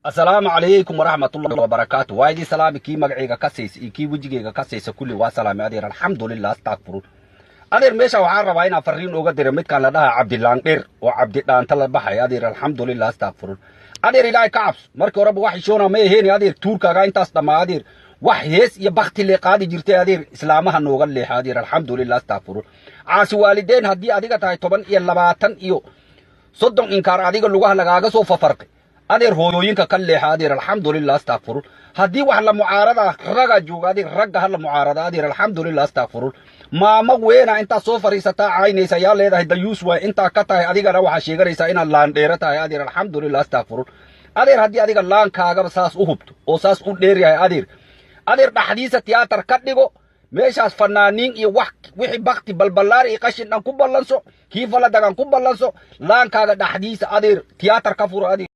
Asalaamu calaykum waraxmatullahi wabarakaatu. Waa idin salaami, kii magacayga ka saysa iyo kii wejigayga ka saysa, kulli waa salaamay, adeer. Alxamdulilah, astakfirun. Adeer, meesha waxaan rabaa inaan fariin uga diro midkaan la dhaha Cabdilaandheer oo Cabdidhaanta la baxay. Adeer, alxamdulilah, astakfirun. Adeer, Ilaahay ka cabso. Markii horeba wax ishoona ma aheeni, adeer. Tuurkaaga intaas dhammaa, adeer, wax hees iyo bakti lee qaadi jirtay. Adeer, islaamaha nooga leexa. Adeer, alxamdulilah, astakfirun. Caasi waalideen haddii adiga tahay, 10 iyo 20 iyo 30 inkaar adiga lugaha lagaaga soo fafarqay. Adeer, hooyooyinka ka leexa. Adeer, alxamdulilah, astakfirun. Haddii wax la mucaarada, raga jooga, adeer, ragga ha la mucaarada. Adeer, alxamdulilah, astakfirun. Maamo weena intaad soo fadhiisataa caynaysa, yaa leedahay dayuus waay intaa ka tahay. Adigana waxaa sheeganaysaa inaad laandheero tahay. Adeer, alxamdulilah, astakfirun. Adeer, haddii adiga laankaagaba saas u hubto oo saas u dheer yahay, adeer, adeer, dhaxdiisa tiyaatar ka dhigo. Meeshaas fanaaniin iyo wax wixii bakti balballaar iyo qashin dhan ku ballanso, kii faladagan ku ballanso. Laankaaga dhaxdiisa, adeer, tiyaatar ka furo, adeer.